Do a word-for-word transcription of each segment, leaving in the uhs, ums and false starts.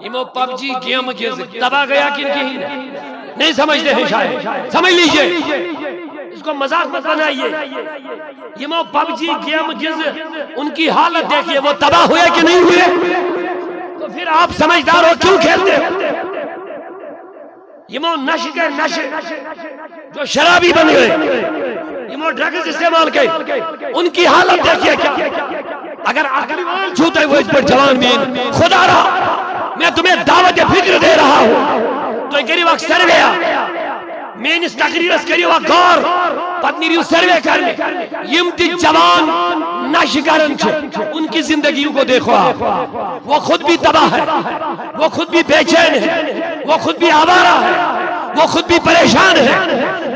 یمو پب جی گیم گنٛز تباہ گیا کن کہین؟ نہیں سمجھتے ہیں شاید، سمجھ لیجئے، اس کو مذاق مت بنائیے۔ یمو پب جی گیم گنٛز، ان کی حالت دیکھیے، وہ تباہ ہوئے کہ نہیں ہوئے؟ تو پھر آپ سمجھدار ہو، کیوں کھیلتے ہو؟ یمو نشہ کر، نشہ جو شرابی بن گئے، یمو ڈرگز استعمال کر، ان کی حالت دیکھیے کیا۔ اگر عقل وال چھوتے ہوئے اس پر جوان مین، خدا را، میں تمہیں دعوت فکر دے رہا ہوں، تو کریو اکھ سروے، میٲنِس تقریرس کریو اکھ غور، پتہٕ نیرِو سروے کرنہِ۔ یم تہِ جوان نشہ کرن چھِ، ان کی زندگیوں کو دیکھو آپ، وہ خود بھی تباہ ہے، وہ خود بھی بے چین ہے، وہ خود بھی آوارہ ہے، وہ خود بھی پریشان ہے،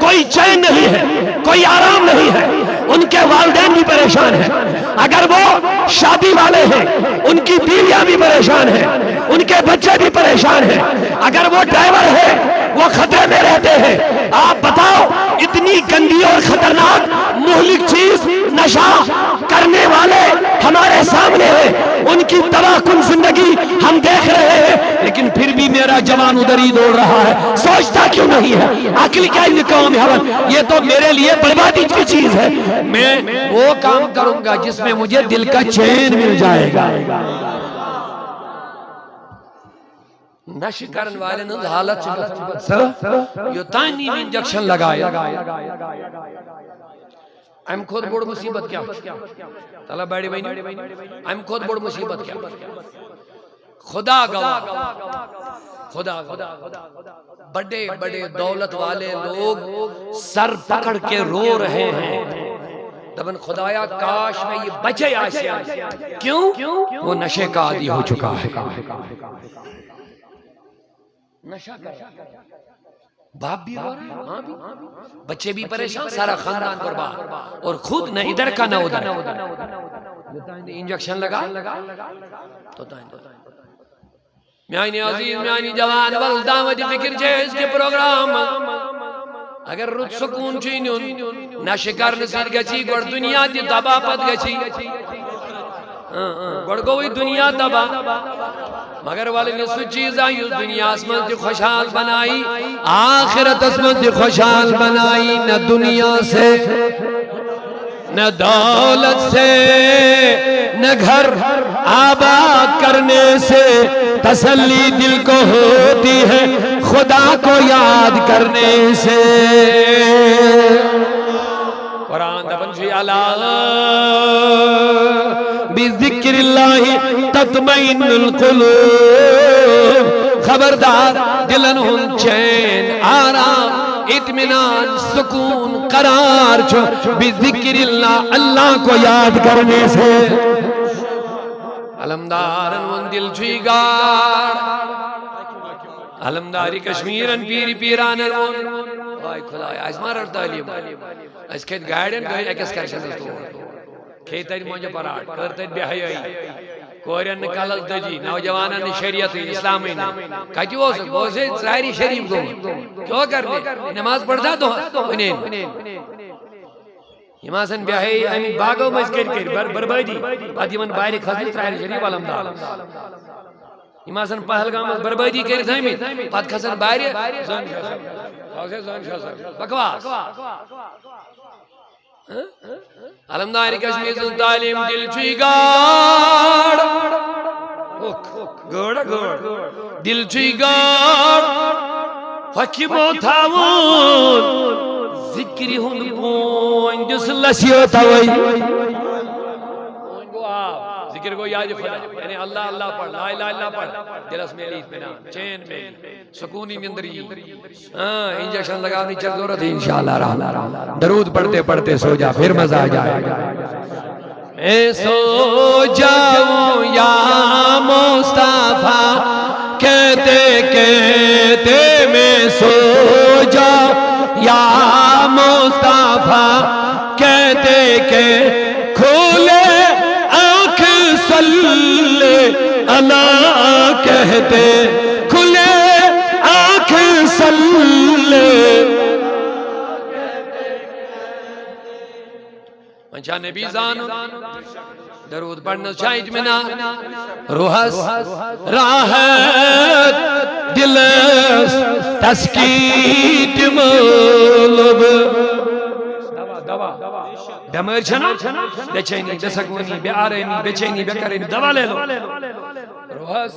کوئی چین نہیں ہے، کوئی آرام نہیں ہے، ان کے والدین بھی پریشان ہیں۔ اگر وہ شادی والے ہیں، ان کی بیویاں بھی پریشان ہیں، ان کے بچے بھی پریشان ہیں۔ اگر وہ ڈرائیور ہے، وہ خطرے میں رہتے ہیں۔ آپ بتاؤ، اتنی گندی اور خطرناک مہلک چیز نشہ کرنے والے ہمارے سامنے ہیں، ان کی تباہ کن زندگی ہم دیکھ رہے ہیں، لیکن پھر بھی میرا جوان ادھر ہی دوڑ رہا ہے۔ سوچتا کیوں نہیں ہے؟ عقل کیا ان قوم ہے؟ یہ تو میرے لیے بربادی کی چیز ہے۔ میں وہ کام کروں گا جس میں مجھے دل کا چین مل جائے گا۔ نشہ کرن والن ہنز حالت چھ گژھان سہ، یوتان نہٕ انجیکشن لگایا۔ امہ کھۄتہٕ بوٚڑ مصیبت کیٛاہ چھُ؟ تلہ بڑِ ؤنِو، امہ کھۄتہٕ بوٚڑ مصیبت کیٛاہ چھُ؟ خدا گواہ، خدا گواہ، بڑے بڑے دولت والے لوگ سر پکڑ کے رو رہے ہیں، دپان، خدایا، کاش میں یہ بچے آسے۔ کیوں؟ وہ نشے کا عادی ہو چکا ہے۔ نشہ کر، باپ بھی رو رہا ہے، ماں بھی، بچے بھی پریشان، سارا خاندان برباد، اور خود نہ ادھر کا نہ ادھر۔ یوتان نہٕ انجیکشن لگا، توتان۔ میانہِ عزیز، میانہِ جوان، ول دعوت فکر چھے اس کے پروگرام۔ اگر رُت سکون چھُے نیُن، نشہٕ کرنہٕ سۭتۍ گژھی گۄڈٕ دُنیا تہِ تباہ، پتہٕ گژھی، اۭں، اۭں، گۄڈٕ گوٚوٕے دُنیا تباہ۔ مگر ولہٕ نہِ سُہ چیٖزا یُس دُنیاہس منٛز تہِ خۄشحال بنایی، آخرتس منٛز تہِ خۄشحال بنایی، نہ دُنیا سے، نہ دولت سے، نہ گھر آباد کرنے سے تسلی دل کو ہوتی ہے، خدا کو یاد کرنے سے۔ قرآن دپان چھُ، الا بذکر اللہ تطمئن القلوب۔ خبردار، دلن ہُنٛد چین، آرام، اطمینان، سکون، قرار چھُ بذکر اللہ، اللہ کو یاد کرنے سے۔ علمدارن ووٚن، دل چھُے گاڑ۔ علمدار کشمیرن، پیٖرِ پیٖرانن ووٚن، واے خدایا، اسہِ ما رٔٹ تعلیٖم؟ اسہِ کھٔتۍ گاڑٮ۪ن، گٔے excursion تور۔ کھے تتہِ مۄنجہِ پراٹھ، کٔر تتہِ بے حیٲیی۔ کورٮ۪ن نہٕ کلس دٔجی، نوجوانن نہٕ شریعتٕے، اسلامٕے نہٕ۔ کتہِ اوسُکھ؟ بہٕ اوسُس ہے ژرارِ شریف گوٚمُت۔ کیٛاہ کرنہِ؟ نماز پرتا دۄہس؟ کُنے نہٕ۔ یِم آسن بے حیٲیی، اَمہِ باغو منٛز کٔرۍ کٔرۍ بر-، بربٲدی۔ پتہٕ یِمن بارِ کھسنہِ ژرارِ شریف علمدار۔ یِم آسن پہلگامس بربٲدی کٔرِتھ آمٕتۍ، پتہٕ کھسن بارِ زن چھِ آسان۔ بکواس۔ علمدار کشمیر سٕنٛز تعلیٖم، دِل چھُے گاڑ۔ اوکھ، گٲڑ، گٲڑ۔ دِل چھُے گاڑ۔ حکیمو تھاوُن ذِکرِ ہُنٛد بوٗنۍ، دِس لَسیو تَوَے۔ بوٗنۍ گوٚو آب، ذِکِر گوٚو یادِ خۄدا۔ یعنی اللہ اللہ پَر، لا الہ الا اللہ پَر۔ دِلَس میلہِ اطمینان، چین میلہِ، سکوٗنی نِندٕر یی۔ ہاں، انجیکشن لگاونٕچ چھےٚ ضرورت، انشاءاللہ رحمان۔ درود پڑھتے پڑھتے سو جا، پھر مزہ آ جائے گا۔ میں سو جاؤں یا مصطفیٰ، کہتے کہتے میں سو جاؤں یا مصطفیٰ، کہتے کہ کھلے آنکھ صلی علی، کہتے کھلے آنکھ صلی۔ وۄنۍ چھا نبی زانُن؟ درود پرنس چھا اطمینان؟ روحس راہ دِلس تسکین تہِ مولوٗب۔ دوا، دوا۔ بٮ۪مٲرۍ چھَنا؟ بے چینی، بے سکوٗنی، بے آرٲمی، بے چینی، بے قرٲری۔ دوا لے لو۔ روحس۔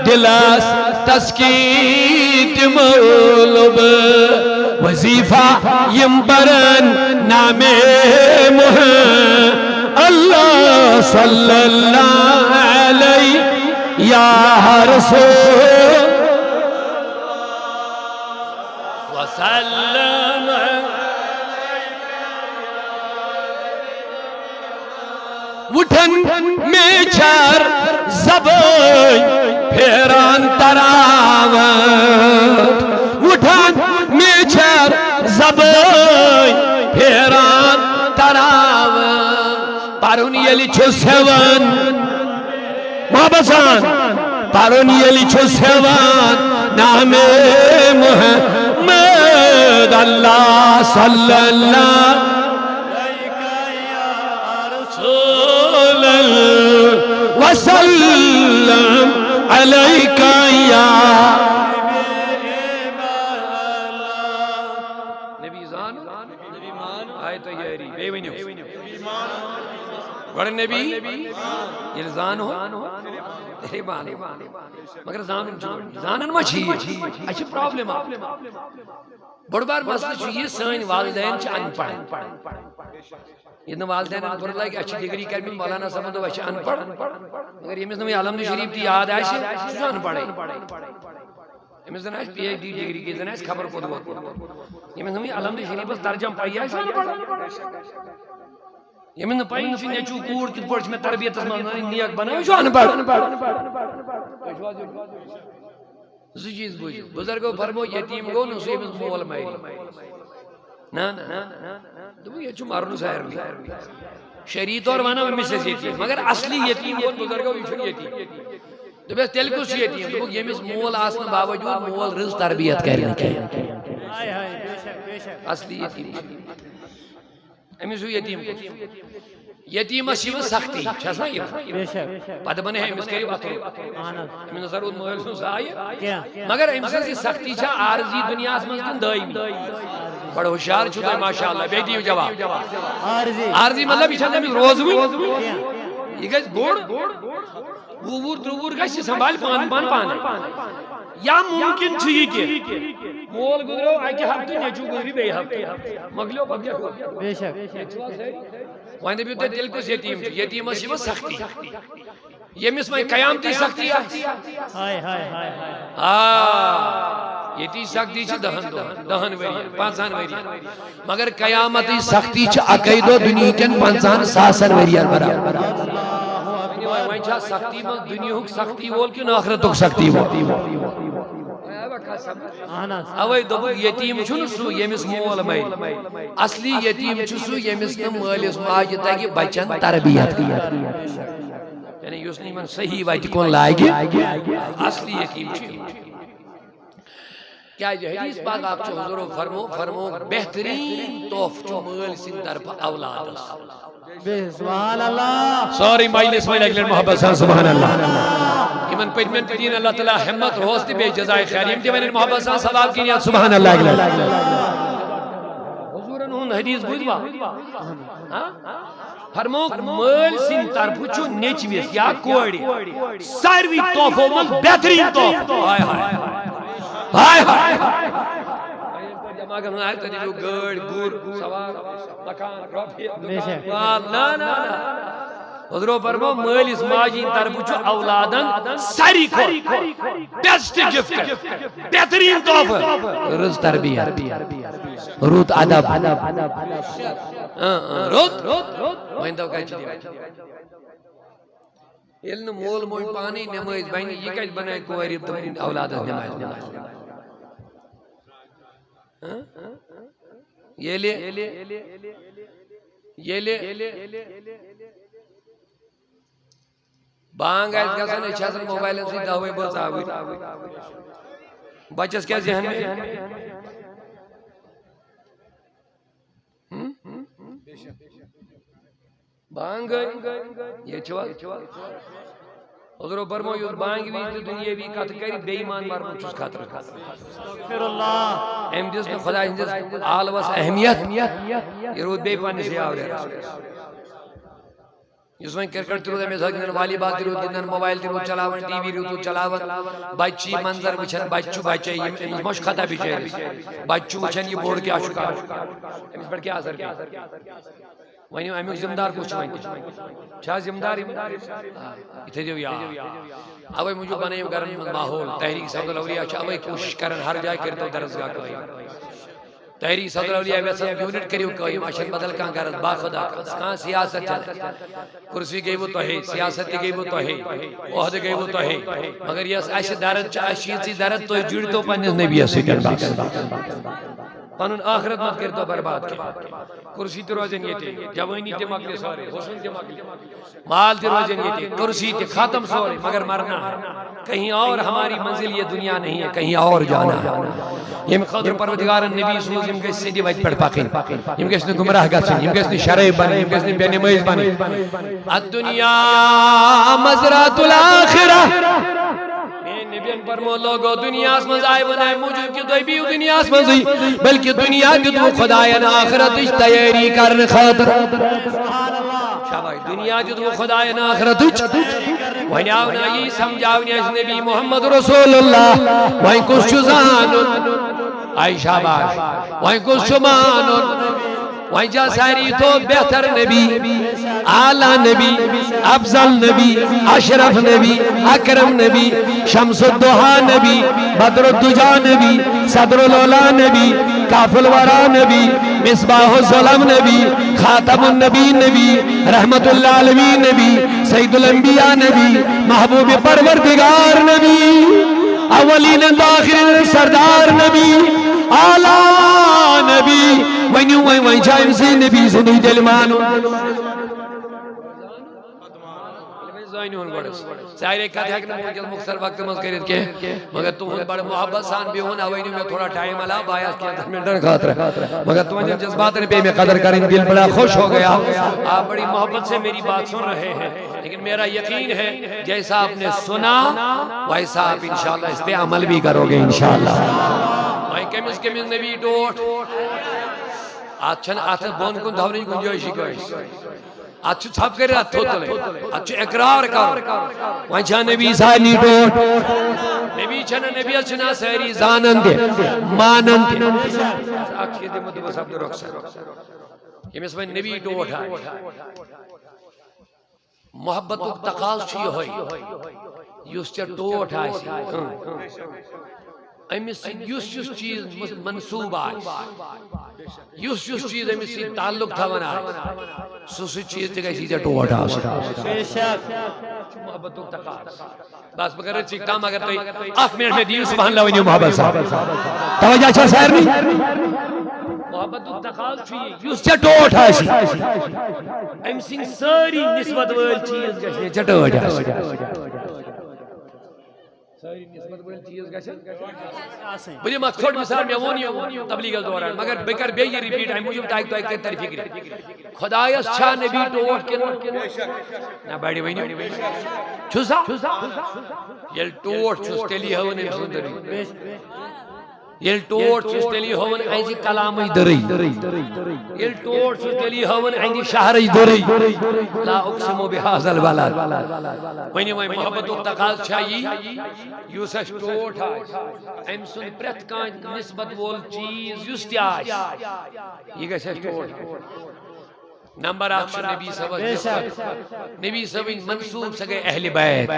دِلس تسکین تہِ مولوٗب۔ وظیفہ یِم پرن نامے محمد۔ اللہ صلی اللہ علیہ یا رسول وسلم۔ وُٹھن میچھر زبٲنۍ پھیران تراوت۔ وُٹھن میچھر زبٲنۍ پھیران تراوت۔ پرُن ییٚلہِ چھُس ہٮ۪وان محبت سان، پرُن ییٚلہِ چھُس ہٮ۪وان نامے محمد۔ اللہ صلی اللہ وسلم علیک یا نبی زان۔ آیہِ تیٲری، بیٚیہِ ؤنِو۔ گۄڈٕ نبی، ییٚلہِ زانہو، تیٚلے مانو۔ مگر زانُن چھُ، زانان ما چھِ یہِ؟ اَسہِ چھِ problem اَکھ۔ بوٚڑ بار مسلہٕ چھُ یہِ، سٲنۍ والدین چھِ اَن پَڑھ۔ ییٚلہِ نہٕ والدینن بُرٕ لگہِ، اَسہِ چھِ ڈگری کٔرمٕژ، مولانا صٲبن دوٚپ، اَسہِ چھِ اَن پَڑھ۔ مگر ییٚمِس نہٕ وۄنۍ الحمد شریف تہِ یاد آسہِ، سُہ چھُ اَن پَڑھٕے۔ أمِس زَن آسہِ پی ایچ ڈی ڈگری، کہِ زَن آسہِ خبر کوٚت ووتمُت۔ ییٚمِس نہٕ وۄنۍ الحمد شریفس ترجم پَیی آسہِ، سُہ اَن پَڑھ۔ ییٚمِس نہٕ پَیی چھِ، نیٚچوٗ کوٗر کِتھ پٲٹھۍ چھِ مےٚ تربیتس منٛز أنۍ، نیک بنٲوِتھ، سُہ اَن پَڑھ۔ تُہۍ چھِو حظ یہِ زٕ چیٖز بوٗزِو۔ بُزرگو فرموو، یتیٖم گوٚو نہٕ سُہ، ییٚمِس مول مَرِ۔ نہ، نہ، نہ۔ دوٚپُکھ، ییٚتہِ چھُ مَرُن سارنٕے۔ شرعی طور وَنو أمِس أسۍ یتیٖم، مگر اصلی یتیٖم گوٚو بُزرگو، یہِ چھُنہٕ یتیٖم۔ دوٚپُس، تیٚلہِ کُس چھُ یتیٖم؟ دوٚپُکھ، ییٚمِس مول آسنہٕ باوجوٗد مول رٕژ تربیت کرِ نہٕ کینٛہہ۔ اصلی یتیٖم چھُ۔ أمِس ہیوٗ یتیٖم کُس؟ یتیٖمس چھِ یِوان سختی، چھَس نا یِوان؟ بے شک۔ پتہٕ دَپان، ہے، أمِس کٔرِو اَتھٕ روٚٹ۔ اہن حظ۔ أمِس نہ سا روٗد مٲلۍ سُنٛد سایہِ۔ کینٛہہ۔ مگر أمۍ سٕنٛز یہِ سختی چھا عارضی دُنیاہَس منٛز کِنہٕ دٲیمی؟ بڑٕ ہُشار چھِو تُہۍ، ماشاء اللہ۔ بیٚیہِ دِیِو جواب۔ عارضی۔ عارضی مطلب، یہِ چھَنہٕ أمِس روزوٕنۍ۔ کینٛہہ۔ یہِ گژھِ بوٚڑ۔ وُہ وُہُر ترٛوٚ وُہُر گژھِ، یہِ سنبھالہِ پانہٕ پان پانے۔ یا ممکن چھُ یہِ تہِ، مول گُزریو اکہِ ہفتہٕ، نیٚچوٗ گُزری بیٚیہِ ہفتہٕ۔ مۄکلیو پتہٕ کیٛاہ گوٚو؟ بے شک۔ وۄنۍ دٔپِو تُہۍ، تیٚلہِ کُس یتیٖم چھُ؟ یتیٖمس چھِ یِوان سختی۔ ییٚمِس وۄنۍ قیامتی سختی آسہِ۔ ہاے، ہاے، ہاے، ہاے۔ آ، ییٚتی سختی چھِ دَہَن دۄہَن، دَہَن ؤرِین، پنٛژاہَن ؤرِین۔ مگر قیامتٕچ سختی چھِ اَکے دۄہ دُنیہِکٮ۪ن پنٛژاہَن ساسَن ؤرِین برابر۔ وۄنۍ چھا سختی منٛز دُنیاہُک سختی وول کِنہٕ ٲخرتُک سختی وول؟ اہن حظ۔ اوے دوٚپُکھ، یتیٖم چھُنہٕ سُہ ییٚمِس مول مَرِ۔ اصلی یتیٖم چھُ سُہ ییٚمِس نہٕ مٲلِس ماجہِ تَگہِ بَچَن تربیت۔ یعنی یُس نہٕ یِمَن صحیح وَتہِ کُن لاگہِ، اصلی یتیٖم چھُ یِمَن۔ کیازِ حدیث پاک اکھ چھُ، حضورو فرمو، فرمو، بہترین تحفہٕ چھُ مٲلۍ سٕنٛدِ طرفہٕ اولادس۔ بے، سبحان اللہ۔ سٲرٕے مجلس وۄنۍ اکہِ لٹہِ محبت سان سبحان اللہ۔ یِمن پٔتمٮ۪ن تہِ دِیِن اللہ تعالیٰ ہمت، حوصلہٕ تہٕ بیٚیہِ جزائے خیر۔ یِم تہِ وَنن محبت سان ثواب کِنۍ یتھ سبحان اللہ اکہِ لٹہِ۔ حضورن ہُنٛد حدیث بوٗزوا؟ ہاں؟ فرمووُکھ، مٲلۍ سٕنٛدِ طرفہٕ چھُ نیٚچوِس یا کورِ ساروی تحفو منٛز بہتریٖن تحفہٕ۔ ہاے ہاے۔ ہاے ہاے۔ دٮ۪ماغس منٛز آسہِ، تۄہہِ دِیِو گٲڑۍ، گُر، سوار، مکان، رۄپیہِ، بے شک۔ مال۔ نہ، نہ، نہ۔ حضرو فرمو، مٲلِس ماجہِ ہٕنٛدِ طرفہٕ چھُ اولادن ساروی کھۄتہٕ best gift، بہتریٖن تحفہٕ، رٕژ تربیت۔ رُت ادب۔ اۭں، اۭں، رُت۔ وۄنۍ دَو کَتہِ چھِ دِوان؟ ییٚلہِ نہٕ مول موج پانَے نٮ۪مٲزۍ بَنہِ، یہِ کَتہِ بَنایہِ کورِ تہٕ اولادَس نٮ۪مازِ منٛز؟ ہہ؟ ییٚلہِ، ییٚلہِ بانگ آسہِ گژھان، أسۍ چھِ آسان موبایلن سۭتۍ دَہوَے بٲژ آوٕرۍ۔ بَچَس کیٛاہ ذہن میں؟ ہم؟ بانگ گٔے۔ ییٚتہِ چھُوا؟ حضورو فرمو، یُس بانگہِ وِزِ تہِ دُنیٲوی کتھٕ کرِ، بے ایمان مرنُک چھُس خطرٕ۔ استغفر اللہ۔ أمۍ دِژ نہٕ خداے سٕنٛدِس عالمس اہمیت، یہِ روٗد بیٚیہِ پننِسٕے آورٮ۪رس۔ یُس وۄنۍ کرکٹ تہِ روٗد أمِس سۭتۍ گِنٛدان، والی بال تہِ روٗد گِنٛدان، موبایل تہِ روٗد چلاوان، ٹی وی روٗد چلاوان، بچہِ چھِ یہِ منظر وٕچھان، بچہِ چھُ بچے، یِم، أمِس ما چھُ خطا بِچٲرِس؟ بچہِ چھُ وٕچھان، یہِ بوٚڑ کیٛاہ چھُ کران، أمِس پٮ۪ٹھ کیٛاہ اثر پیٚیہِ؟ وۄنۍ اَمیُک ذمہٕ دار کُس چھُ وۄنۍ؟ چھا ذمہٕ دار یِم؟ آ، یہِ تھٲیزیو یاد۔ اَوَے موٗجوٗب بَنٲیِو گَرَن منٛز ماحول۔ تحریٖک صدر الاولیاء چھِ اَوَے کوٗشِش کَران، ہر جایہِ کٔرۍتو درسگاہ قٲیِم۔ تحریٖک صدر الاولیاء یَژھان یوٗنِٹ کٔرِو قٲیِم، اَسہِ چھَنہٕ بدل کانٛہہ غرض، باخۄدا کانٛہہ، کانٛہہ سیاست چھَنہٕ۔ کُرسی گٔیوٕ تۄہے، سیاست تہِ گٔیوٕ تۄہے، عہدٕ گٔیوٕ تۄہے۔ مگر یۄس اَسہِ درد چھِ، اَسہِ چھِ یِژٕے درد، تُہۍ جُڑۍتو پنٛنِس نبیَس سۭتۍ بَس۔ پَنُن ٲخرت مَتہٕ کٔرۍتو برباد کینٛہہ۔ کُرسی تہِ روزن ییٚتہِ، جوٲنی تہِ مۄکلہِ سٲرٕے، حُسن تہِ مۄکلہِ، مال تہِ روزن ییٚتہِ، کُرسی تہِ ختم سورُے، مگر مرنا ہے۔ کہیں اور ہماری منزل یہ دنیا نہیں ہے، کہیں اور جانا ہے۔ ییٚمہِ خٲطرٕ پروردگارن نبی سوٗز، یِم گٔژھۍ سیٚدِ وَتہِ پٮ۪ٹھ پَکٕنۍ، یِم گٔژھۍ نہٕ گمراہ گژھٕنۍ، یِم گٔژھۍ نہٕ شرٲبۍ بَنٕنۍ، یِم گٔژھۍ نہٕ بے نمٲز بَنٕنۍ۔ الدنیا مزرعۃ الآخرہ۔ میٲنۍ نبیَن فرمو، لوگو، دُنیاہَس منٛز آیہِ وۄنۍ اَمہِ موٗجوٗب کہِ تُہۍ بِہِو دُنیاہَس منٛزٕے، بلکہِ دُنیا دیُتوٕ خۄدایَن آخرتٕچ تیٲری کرنہٕ خٲطرٕ۔ شاباش، دُنیا دیُتوٕ خۄدایَن آخرتٕچ۔ وۄنۍ آو نہ یی سمجھاونہِ اَسہِ نبی محمد رسول اللہ، وۄنۍ کُس چھُ زانُن؟ آے شاباش، وۄنۍ کُس چھُ مانُن؟ وۄنۍ چھا ساری تھوٚو بہتر نبی، اعلیٰ نبی، افضل نبی، اشرف نبی، اکرم نبی، شمس الضحیٰ نبی، بدر الدجیٰ نبی، صدر العلیٰ نبی، کاف الورا نبی، مصباح الظلم نبی، خاتم النبی نبی، رحمت العالمین نبی، سید الانبیاء نبی، محبوب پروردگار نبی، اولین و آخرین سردار نبی، اعلیٰ نبی۔ ؤنِو وۄنۍ، وۄنۍ چھا أمۍ سٕے نبی سُنٛدُے تیٚلہِ مانُن؟ زٲنِو ہُن گۄڈٕ۔ سارے کتھ ہٮ۪کہٕ نہٕ بہٕ وٕنکیٚس مُختصر وقتہٕ منٛز کٔرِتھ کینٛہہ، مگر تُہُنٛد بڑٕ محبت سان بِہُن، اوے نیوٗ مےٚ تھوڑا ٹائم علاوٕ، بہٕ آیس کینٛژن منٹن خٲطرٕ، مگر تُہنٛدٮ۪ن جذباتن پیٚیہِ مےٚ قدر کرٕنۍ، دل بڑا خوش ہو گیا۔ آپ بڑی محبت سے میری بات سن رہے ہیں، لیکن میرا یقین ہے جیسا آپ نے سنا ویسا آپ انشاءاللہ اس پہ عمل بھی کرو گے انشاءاللہ۔ وۄنۍ کٔمِس کٔمِس نبی ٹوٹھ؟ اتھ چھنہٕ اتھ بۄن کُن تھاونٕچ گُنجٲیشی کٲنٛسہِ۔ اتھ چھُ ژھۄپہٕ کٔرِتھ اتھ تھوٚد تُلٕنۍ۔ اتھ چھُ اقرار کرُن۔ وۄنۍ چھا نبی سارنٕے ٹوٹھ؟ نبی چھنہٕ، نبیَس چھِنہٕ سٲری زانان تہِ، مانان تہِ۔ اکھ چیٖز دِمہٕ بہٕ سپدٕ رۄخصت۔ ییٚمِس وۄنۍ نبی ٹوٹھ آسہِ، محبتُک تقاضہٕ چھُ یِہوٚے، یُس ژےٚ ٹوٹھ آسہِ، اۭں، أمِس سۭتۍ یُس یُس چیٖز مس-، منسوٗب آسہِ، یُس یُس چیٖز أمِس سۭتۍ تعلق تھاوان آسہِ، سُہ سُہ چیٖز تہِ گژھِ ژےٚ ٹوٹھ آسُن۔ بے شک۔ محبتُک تقاضہٕ۔ بس بہٕ کرٕ ژٕ تام، اگر تُہۍ اکھ منٹ مےٚ دِیِو، سبحان اللہ ؤنِو محبت سان۔ توجہ چھا سارنٕے؟ محبتُک تقاضہٕ چھُ یہِ، یُس ژےٚ ٹوٹھ آسہِ، أمۍ سٕنٛدۍ سٲری نسبت وٲلۍ چیٖز گژھِ ژےٚ ٹٲٹھۍ آسٕنۍ۔ سٲری نسبت وٲلۍ چیٖز گژھن۔ بہٕ دِمہٕ اکھ ژھوٚٹ مثال، مےٚ ووٚن یہِ تبلیغس دوران، مگر بہٕ کرٕ بیٚیہِ یہِ رِپیٖٹ اَمہِ موٗجوٗب تاکہِ تۄہہِ کَرِ تَرِ فِکرِ۔ خۄدایَس چھا نبی ٹوٹھ کِنہٕ نہ؟ بڑِ ؤنِو۔ چھُ سا؟ ییٚلہِ ٹوٹھ چھُس، تیٚلی ہٲوٕن أمۍ سٕنٛز دٔری۔ ییٚلہِ ٹوٹھ چھُس، تیٚلی ہٲوٕن اَسہِ کلامٕچ دٔرٕے۔ ییٚلہِ ٹوٹھ چھُس، تیٚلی ہٲوٕن اَسہِ شہرٕچ دٔرٕے۔ لا اقسم بہذا البلد۔ ؤنِو وۄنۍ، محبتُک تقاضہٕ چھا یی؟ یُس اَسہِ ٹوٹھ آسہِ، أمۍ سُنٛد پرٛٮ۪تھ کانٛہہ نسبت وول چیٖز یُس تہِ آسہِ، یہِ گژھِ اَسہِ ٹوٹھ۔ نمبر اکھ چھُ نبی صٲبس نسبت۔ نبی صٲبٕنۍ منسوٗب، سۄ گٔے اہل بیت۔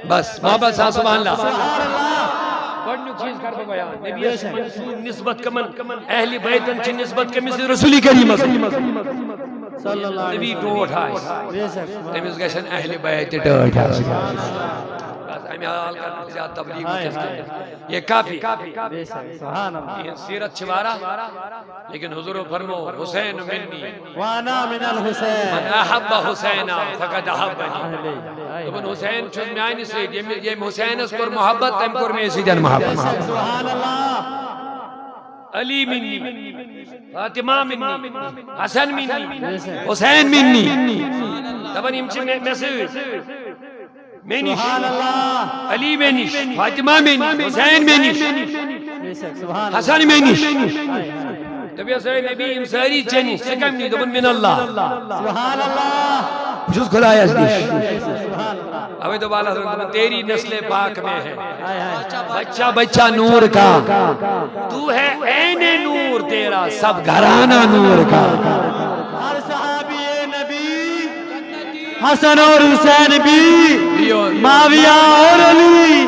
بس، محبت سان سبحان اللہ۔ گۄڈٕنیُک چیٖز کرٕ بہٕ بیان۔ نبی یَس چھِ منسوٗب نسبت کمن؟ اہل بیتن چھِ نسبت کٔمِس؟ رسول کریٖمس۔ صلی اللہ علیہ نبی وسلم۔ ٹوٹھ آسہِ، بے شک۔ تٔمِس گژھن اہل بیت تہِ ٹٲٹھۍ آسٕنۍ۔ بس، اَمہِ حال کرنہٕ زیادٕ تبلیغ ہاے، وٕنکیٚس ہاے۔ کینٛہہ۔ یہ کافی۔ بے شک، سبحان اللہ۔ یہِ سیرت چھِ واریاہ۔ لیکن حضور فرمو، حسین منی۔ وانا من الحسین۔ من احب حسینا فقد احبنی۔ اہلے۔ دوٚپُن، حسین چھُ میانہِ سۭتۍ، ییٚمہِ، ییٚمہِ حسینس کوٚر محبت، تٔمۍ کوٚر مےٚ سۭتۍ محبت۔ سبحان اللہ۔ علی منی، فاطمہ منی، حسن منی، حسین منی۔ دپان یِم چھِ مےٚ، مےٚ سۭتۍ۔ مےٚ نِش۔ سبحان اللہ۔ علی مےٚ نِش، فاطمہ مےٚ نِش، حسین مےٚ نِش، بے شک، سبحان اللہ۔ حسن مےٚ نِش۔ ہاے، ہاے۔ دوٚپیس، "اے نبی، یِم سٲری ژےٚ نِش، ژٕ کَمہِ نِش؟" دوٚپُن، "من اللہ۔" سبحان اللہ۔ بہٕ چھُس خۄدایَس نِش۔ سبحان اللہ۔ اوے دوٚپ اللہ تعالیٰ، "تیری نسل پاک میں ہے۔" ہاے، ہاے۔ بچہ بچہ نور کا، تو ہے عین نور، تیرا سب گھرانہ نور کا۔ ہر صحابی نبی، حسن اور حسین بھی، معاویہ اور علی،